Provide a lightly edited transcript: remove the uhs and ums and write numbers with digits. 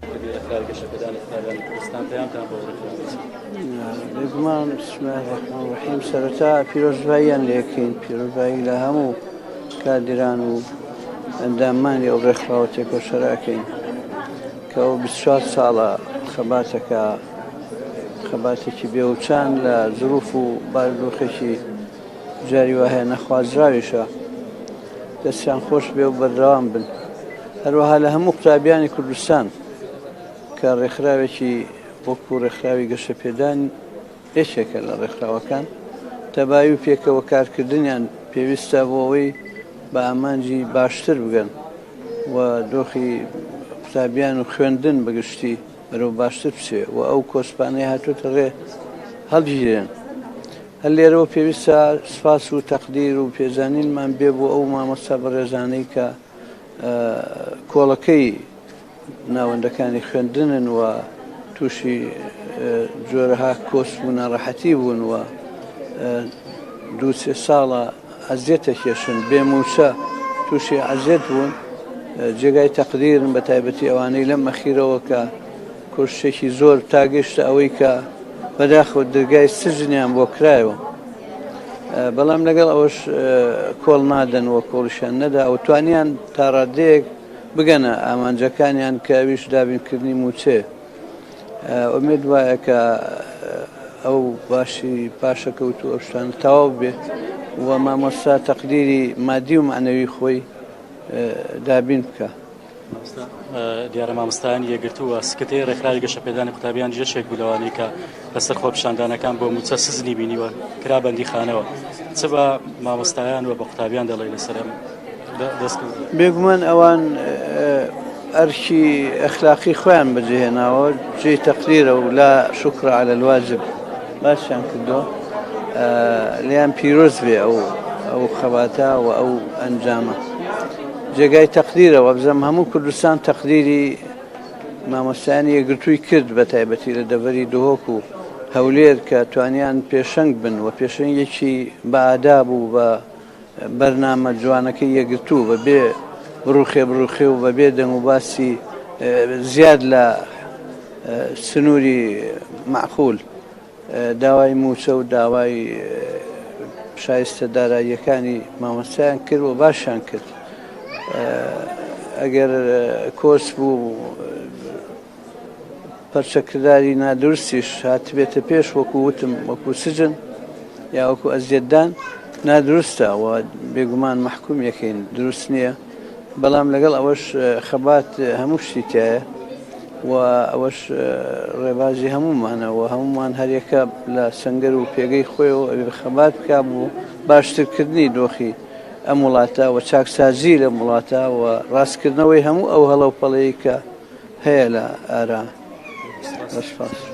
ڕێکخراوی گەشەپێدانی قوتابیانی کوردستان پەیامتان بۆ ڕێکخراوە چییە؟ بێگومان بسم الله الرحمن الرحیم سەرەتا پیرۆزباییان لێکەین پیرۆزبایی لە هەموو کادیران و ئەندامانی ئەو ڕێکخراوە تێکۆشەرەکەین کە ئەو 24 ساڵە خەباتەکە خەباتێکی بێوچان لە زروف و بارودۆخێکی جاری وا هەیە نەخوازراویشە دەستیان خۆش بێ و بەردەوام بن هەروەها لە هەموو قوتابیانی کوردستان کە ڕێکخراوێکی وەکو ڕێکخراوی گەشەپێدان یەکێکە لە ڕێکخراوەکان تەبایی و پێکەوە کارکردنیان پێویستە بۆ ئەوەی بە ئامانجی باشتر بگەن و دۆخی قوتابیان و خوێندن بەگشتی بەرەو باشتر بچێ و ئەو کۆسپانەی هاتووەتە ڕێ هەڵگیرێن. هەر لێرەوە پێویستە سپاس و تەقدیر و پێزانینمان بێ بۆ ئەو مامۆستا بەڕێزانەی کە کۆڵەکەی ناوەندەکانی خوێندنن و تووشی جۆرەها کۆسپ و ناڕەحەتی بوون و دوو سێ ساڵە ئەزیەتە کێشن بێ مووچە تووشی ئەزیەت بوون جێگای تەقدیرن بە تایبەتی ئەوانەی لەم ئەخیرەوە کە کۆششێکی زۆر تا گەیشتە ئەوەی کە بەداخەوە دەرگای سجنیان بۆ کرایەوە بەڵام لەگەڵ ئەوەش کۆڵ نادەن و کۆڵیشیان نەدا و توانیان تا ڕادەیەک بگەنە ئامانجەکانیان کە ئەویش دابینکردنی مووچەیە. ئومێد وایە کە ئەو باشی پاشەکەوت و ئەو شتانە تەواو بێ و مامۆستا تەقدیری مادی و مەعنەوی خۆی دابین بکە. دیارە مامۆستایانی یەکگرتوو و سکرتێری ڕێکخراوی گەشەپێدانی قوتابیان یەکێک بوو لەوانەی کە لەسەر خۆپیشاندانەکان بۆ مووچە سزنی بینیوە کرا بەندیخانەوە چ بە مامۆستایان و بە قوتابیان دەڵێ لەسەر ئەم بێگومان ئەوان ئەرکی ئەخلاقی خۆیان بەجێهێناوە جێی تەقدیرە و لا شکر على الواجب باشیان کردووە لێیان پیرۆز بێ ئەو ئەو خەباتە و ئەو ئەنجامە جێگای تەقدیرە وابزانم هەموو کوردستان تەقدیری مامۆستایانی یەکگرتووی کرد بە تایبەتی لە دەڤەری دهۆک و هەولێر کە توانیان پێشەنگ بن و پێشەنگێکی بە ئاداب و بە بەرنامە جوانەکەی یەکگرتوو بە بێ بڕوخێ بڕوخێ و بە بێ دەنگ و باسی زیاد لە سنووری مەعقول داوای مووچە و داوای شایستە داراییەکانی مامۆستایان کرد و باشیان کرد. ئەگەر کۆس بوو پەرچەکرداری نادروستیش هاتبێتە پێش وەکو وتم وەکو سجن یا وەکو ئەزیەتدان نادروستە و بێگومان مەحکوم یەکەین دروست نییە. بەڵام لەگەڵ ئەوەش خەبات هەموو شتی تایە و ئەوەش ڕێبازی هەموومانە و هەموومان هەریەکە لە سەنگەر و پێگەی خۆیەوە ئەبێ خەبات بکا بۆ باشترکردنی دۆخی ئەم وڵاتە و چاکسازی لەم وڵاتە و ڕاستکردنەوەی هەموو ئەو هەڵە و پەڵەی کە هەیە لە ئارا. سپاس.